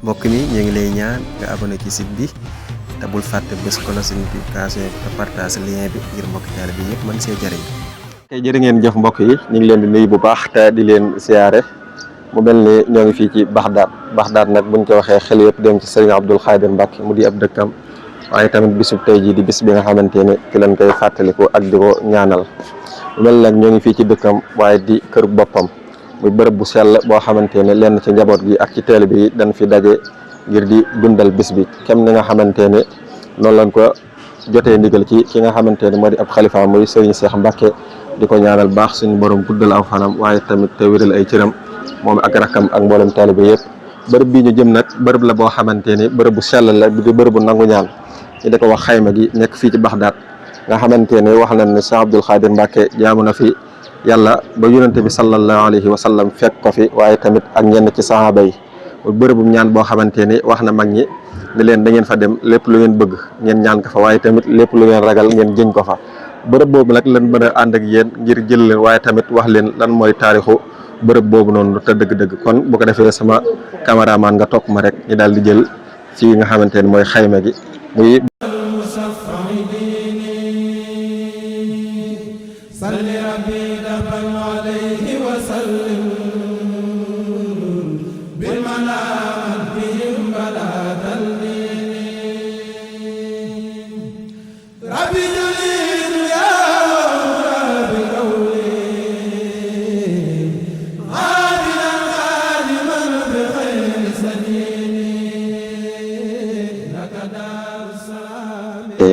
mbokk mi ñu ngi lay ñaan nga abonné ci site bi te bul fàtte bés cloche notification bi te partage lien bi ngir mbokk taal bi yëpp mën see jëriñ. tey jërë ngeen jëf mbokk yi ñu ngi leen di nuyu bu baax te di leen siyaare mu mel ni ñoo ngi fii ci Baxdaad nag buñ ko waxee xel yëpp dem ci Serigne Abdoul Khadir Mbacke mu di ab dëkkam waaye tamit bisub tey jii di bis bi nga xamante ne ci lañ koy fàttaliku ak di ko ñaanal mu mel nag ñoo ngi fii ci dëkkam waaye di kër boppam muy bërëb bu sell boo xamante ne lenn ci njaboot gi ak ci teel bi dañ fi daje ngir di dundal bis bi kem ni nga xamante ne noonu lañ ko jotee ndigal ci ki nga xamante ne moo di ab xalifa muy Serigne Cheikh Mbacke di ko ñaanal baax suñu borom guddal aw fanam waaye tamit te wéral ay cëram moom ak rakkam ak mboolem taalibe yëpp. bërëb bii ñu jëm nag bërëb la boo xamante ni bërëb bu sell la di bërëb bu nangu ñaan ñu di ko wax xayma gi nekk fii ci Baxdaad nga xamante ne wax nañ ne Cheikh Abdoul Khadir Mbacke jaamu na fi yàlla ba yonente bi sallallahu alayhi wa sallam fekk ko fi waaye tamit ak ñenn ci sahaaba yi bërëbu ñaan boo xamante ni wax na mag ñi ne leen da ngeen fa dem lépp lu ngeen bëgg ngeen ñaan ko fa waaye tamit lépp lu ngeen ragal ngeen jëñ ko fa. bërëb boobu nag lan mën a ànd ak yéen ngir jël leen waaye tamit wax leen lan mooy taarixu bërëb boobu noonu te dëgg-dëgg kon bu ko defee sama caméraman nga topp ma rek ñu daal di jël ci nga xamante ne mooy xayma gi muy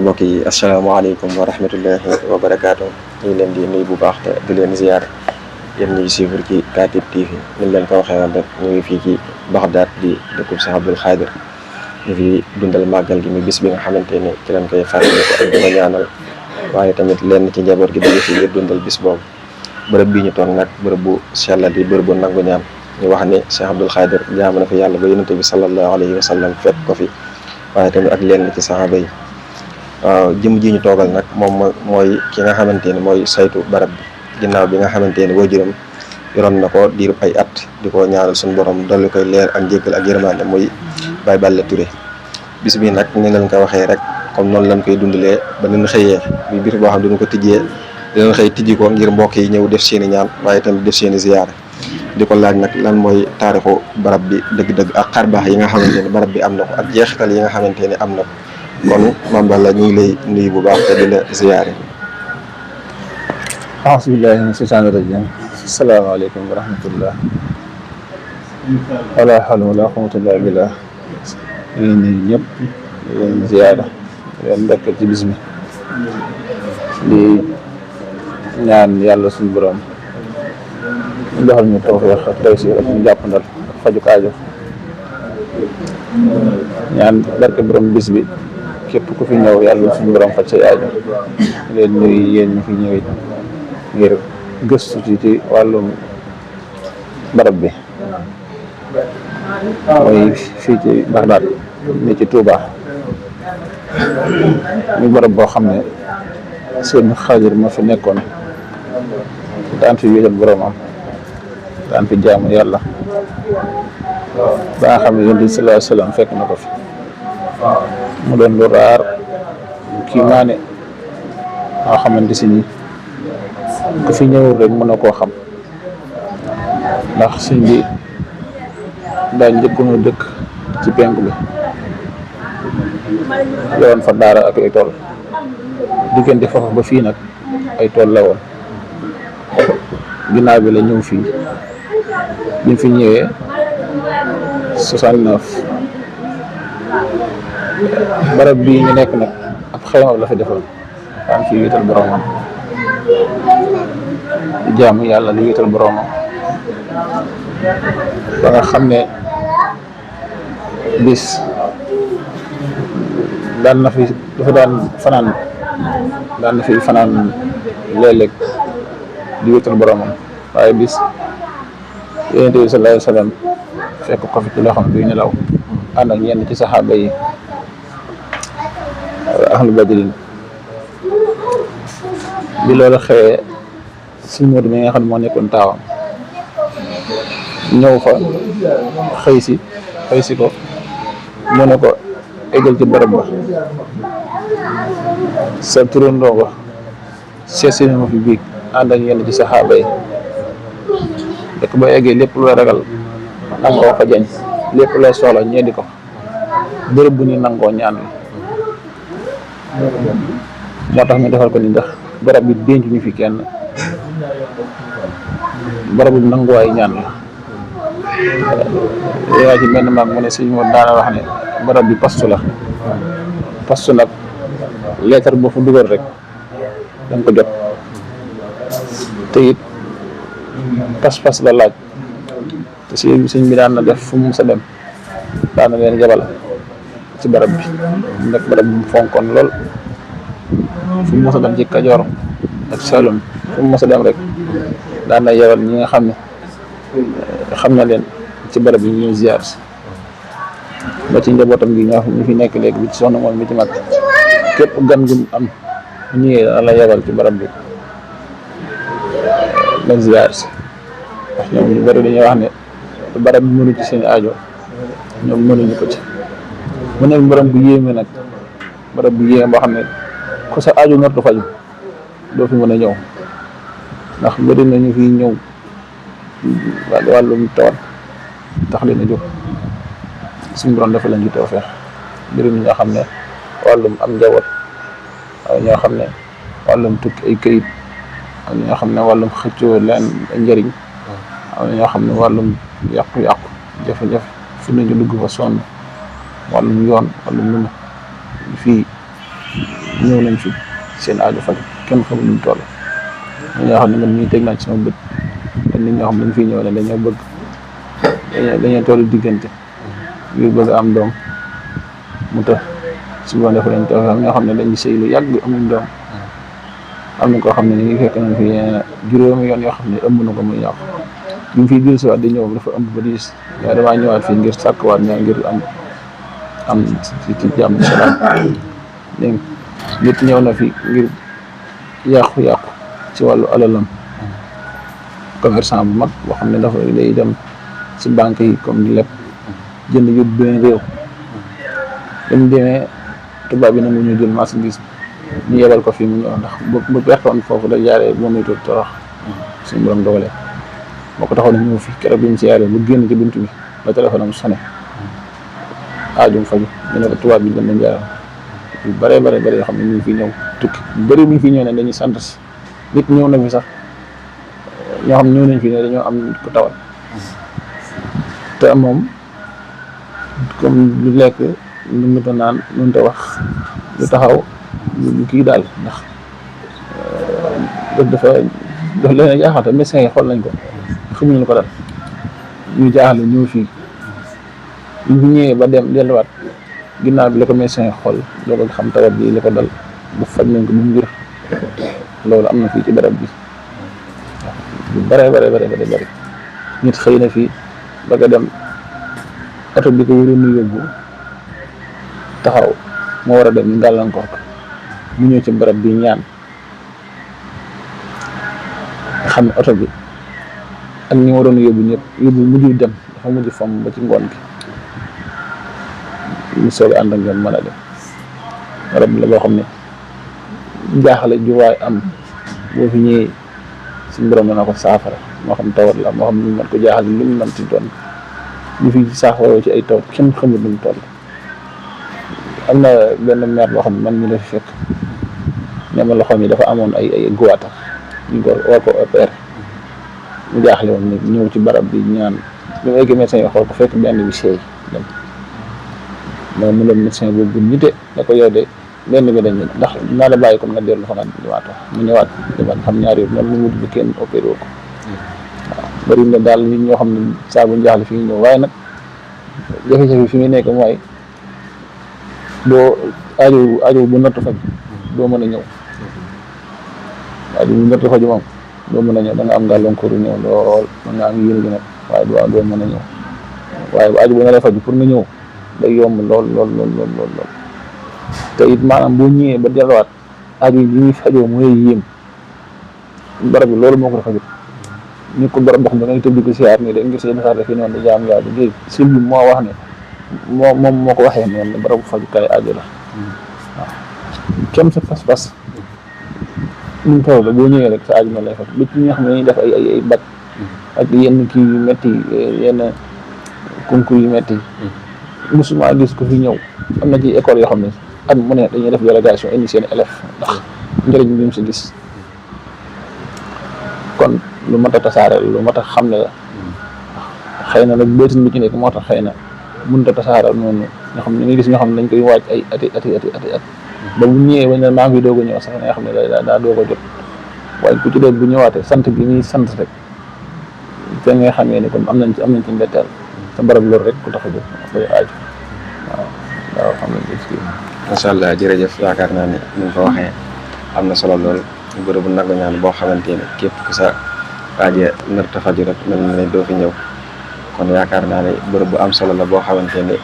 mbokk yi asalaamaaleykum wa rahmatullahi wa barakaatu ñu ngi leen di nuyu bu baax te di leen ziar yéen ñuy suivre ci Katib TV ñu leen ko waxee woon rek ñu ngi fii ci Baxdaad di dëkkub Cheikh Abdoul Khadir ñu fi dundal màggal gi muy bis bi nga xamante ne ci lañ koy fàttaliku ak di ko ñaanal waaye tamit lenn ci njaboot gi dañu fi ngir dundal bis boobu bërëb bi ñu toog nag bërëb bu sell di bërëb bu nangu ñaan ñu wax ne Cheikh Abdoul Khadir jaamu na fi yàlla ba yonente bi sallallahu alayhi wa sallam fekk ko fi waaye tamit ak lenn ci saxaaba yi waaw jëm ji ñu toogal nag moom mooy ki nga xamante ne mooy saytu barab bi ginnaaw bi nga xamante ne waajuram yoroon na ko diirub ay at di ko ñaanal suñu borom dolli koy leer ak njéggal ak yërmande muy Baye Balla Touré bis bi nag ni leen ko waxee rek comme noonu lañ koy dundalee ba nañ xëyee bi biir boo xam ne duñu ko tijjee dinañ xëy tijji ko ngir mbokk yi ñëw def seeni ñaan waaye tamit def seeni ziyaara di ko laaj nag lan mooy taarixu barab bi dëgg-dëgg ak xarbaax yi nga xamante ne barab bi am na ko ak jeexital yi nga xamante ne am na ko kon Mame Balla ñu ngi lay nuyu bu baax te di la ziyaare. auzu billaahi mina shaytaani rajiim. asalaamaaleykum wa rahmatullah. wala hawla wala quwwata illaa billaah. ñu ngi nuyu ñëpp di leen ziyaare di leen ndokkeel ci bis bi di ñaan yàlla suñu borom ñu doxal ñu tawfeex ak taysiir ak ñu jàppandal ak faju aajo ñaan barke borom bis bi. képp ku fi ñëw yàlla suñu borom faj say aajo leen nuyu yéen ñu fi ñëwee ngir gëstu ci wàllum barab bi mooy fii ci Baxdaad ni ci Touba ñu barab boo xam ne seen Xaadir moo fi nekkoon daan fi wéetal boromam daan fi jaamu yàlla ba nga xam ne Yonent bi sallallahu alayhi wa sallam fekk na ko fi mu doon lu raar kii maane nga xamante si ni ku fi ñëwul rek mën na koo xam ndax sëñ bi daa njëkkoon dëkk ci penk bi yoroon fa daara ak ay tool diggante foofu ba fii nag ay tool la woon ginnaaw bi la ñëw fii bi mu fi ñëwee 69 barab bii ñu nekk nag ab xayma la fi defoon daan fi wéetal boromam di jaamu yàlla di wéetal boromam ba nga xam ne bis daan na fi dafa daan na fi fanaan léeg-léeg di wéetal boromam waaye bis Yonent bi sallallahu alayhi wa sallam fekk ko fi ci loo xam duy nelaw ànd ak ñenn ci saxaaba yi ahlu badrin bi loolu xewee suñ Moodu mi nga xam ne moo nekkoon taawam ñëw fa xëy si xëy si ko mu ne ko eggal ci barab ba sa turandoo ba seet si na ma fi biig ànd ak yenn ci saxaaba yi dëkk ba eggee lépp looy ragal nangoo fa jañ lépp looy soxla ñeedi ko bërëb bu ñu nangoo ñaan la moo tax ñu defal ko ni ndax barab bi denc ñu fi kenn barabu nanguwaay ñaan la yaa ci benn maag mu ne sëñ moo daana wax ne barab bi pastu la pastu nag leetar boo fa dugal rek da nga ko jot te it pas-pas la laaj te sëñ bi daan na def fu mu mës a dem daan na leen jabal ci barab bi mu nekk barab bi mu fonkoon lool fu mu mës a dem ci Kajoor ak Saalum fu mu mës a dem rek daan na yabal ñi nga xam ne xam na leen ci barab yi ñu ziar si ba ci njabootam gi ñu fi nekk léegi bi ci soxna moom mi ci mag képp gan gu am bu ñëwee dana la yabal ci barab bi la ziar si ndax ñoom ñu bëri dañuy wax ne barab bi mënu ci seen aajo ñoom mënuñu ko ci mu nekk barab bu yéeme nag barab bu yéeme boo xam ne ku sa aajo nartu faju doo fi mën a ñëw ndax bëri na ñu fi ñëw wàllum tawat tax leen a jóg suñu borom dafa leen ci tawfeex bëri na ñoo xam ne wàllum am njaboot waaye ñoo xam ne wàllum tukki ay këyit am ñoo xam ne wàllum xëccoo leen njëriñ am na ñoo xam ne wàllum yàqu-yàqu jafe-jafe fu nañu dugg fa sonn wàllum yoon wàllum lu ne fii ñëw nañ fi seen aajo faj kenn xamul ñu toll ñoo xam ne man mii teg naa ci sama bët te nit ñoo xam ne dañ fiy ñëw ne dañoo bëgg dañoo toll diggante ngir bëgg am doom mu tax su boobaa dafa leen taw am ñoo xam ne dañuy sëy lu yàgg amuñ doom am na koo xam ne ni ngi fekk nañ fi juróomi yoon yoo xam ne ëmb na ko muy yàqu bi mu fiy biir si waat di ñëw dafa ëmb ba diis waaye damaa ñëwaat fii ngir sàkkwaat ñoo ngir am ci jàmm salaam dégg nit ñëw na fi ngir yàqu-yàqu ci wàllu alalam commerçant bu mag boo xam ne dafa day dem ci banque yi comme di lépp jënd yóbbu beneen réew dañ demee tubaab bi nag mu ñu jël marchandise ñu yebal ko fii mu ñëw ndax bu pertoon foofu da jaaree boo muy tuut torox suñu borom dogalee moo ko taxoon ñëw fi keroog bi ñu si yaaree bu génn ci bunt bi ba téléphone am sonné aajum faju ñu ne ko tubaab bi dañ leen jaaral yu bare yoo xam ne ñu ngi fi ñëw tukki bëri bu ñu fi ñëw ne dañuy sant si nit ñëw na fi sax ñoo xam ne ñëw nañ fi ne dañoo am nit ko tawal te moom comme lu lekk lu mu ta naan lu mu ta wax lu taxaw lu kii daal ndax dafa leen a jaaxal te médecin yi xool nañ ko xamuñu lu ko dal ñu jaaxle ñëw fii ñu fi ñëwee ba dem delluwaat ginnaaw bi la ko médecin yi xool doo ko xam tawat bi li ko dal bu faj nañ ko bu mu wér loolu am na fii ci barab bi lu bare nit xëy na fii ba nga dem oto bi ko waroon a yóbbu taxaw moo war a dem gàllankoor ko mu ñëw ci barab bi ñaan nga xam ne oto bi ak ñi waroon a yóbbu ñëpp yóbbu mujj dem dafa mujj fomm ba ci ngoon gi ñu soog a ànd ak ñoom mën a dem barab bi la boo xam ne jaaxle ju waay am boo fi ñëwee suñu borom dana ko saafara moo xam tawat la moo xam lu mën ko jaaxal lu mu mën ci doon ñu fi saafara ci ay tawat kenn xamul nu mu toll. am na benn maire boo xam ne man mi la fi fekk ne ma loxoom yi dafa amoon ay goiata ñu war ko opérer mu jaaxle woon nag ñëw ci barab bi ñaan bi mu egg médecin yi xool ko fekk benn bi seey dem moom mu doon médecin boobu nite ne ko yow de benn bi dañ ndax naa la bàyyi comme nga dellu fa nga ñëwaatoo mu ñëwaat demaat xam ñaari yoon ñoom mu mujj bi kenn opéré ko waaw bëri na daal nit ñoo xam ne saa bu jaaxle fi ñu ñëw waaye nag jafe-jafe fi muy nekk mooy doo aajo bu nattu faj doo mën a ñëw aajo bu nattu faj moom doo mën a ñëw da nga am gàllankooru ñëw lool mën nga am yéene gi nag waaye doo mën a ñëw waaye bu aajo bu nga lay faj pour nga ñëw day yomb lool te it maanaam boo ñëwee ba delluwaat aajo yi ñuy fajoo mooy yéem barab bi loolu moo ko fajut ñu ko barab boo xam ne da ngay tëb di ko siyaar nii de ngir seen xaar fi noonu di jaam yàlla léegi sëñ bi moo wax ne moom moo ko waxee noonu ne barabu fajukaay aajo la waaw kem sa pas-pas nu mu toll boo ñëwee rek sa aajo noonu lay faj ba ci ñi nga xam ne dañuy def ay bac ak yenn kii yu métti yenn concours yu métti musuma gis ko fi ñëw am na ci école yoo xam ne at mu ne dañuy def délégation indi seen élève ndax njëriñ bi mu si gis kon lu mat a tasaare lu mat a xam ne la xëy na nag bëtin bi ci nekk moo tax xëy na mënut a tasaare noonu nga xam ne nga gis ñoo xam ne dañ koy waaj ay ati ba bu ñëwee bañ ne maa ngi doog a ñëw sax nga xam ne daa doog a jot waaye ku ci doon bu ñëwaatee sant bi ñuy sant rek te nga xamee ni kon am nañ ci mbetteel sa barab loolu rek ku tax a jóg koy aaju waaw xam nañ ci macha allah jërëjëf yaakaar naa ne ni nga ko waxee am na solo lool bërëbu nangu ñaan boo xamante ne képp ku sa aaje nar ta faju rek mel na ne doo fi ñëw kon yaakaar naa ne bërëb bu am solo la boo xamante ne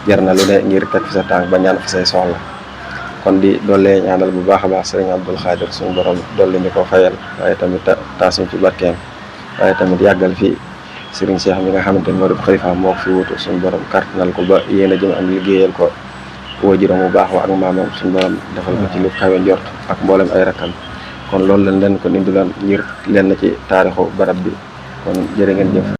jar na lu ne ngir teg fi sa tànk ba ñaan fa say soxla kon di doole ñaanal bu baax a baax sëriñ Abdul Xaadir suñu borom dolli ñu ko fayal waaye tamit taas ñu ci barkeem waaye tamit yàggal fi sëriñ Cheikh mi nga xamante ne moo di xalifa moo ko fi wutu suñu borom kartanal ko ba yéen a jëm am liggéeyal ko waajuram bu baax wa ak maamam suñu borom defal ko ci lu kawe njort ak mboolem ay rakkam kon loolu lañ leen ko indiloon ngir leen ci taarixu barab bi kon jërë ngeen jëf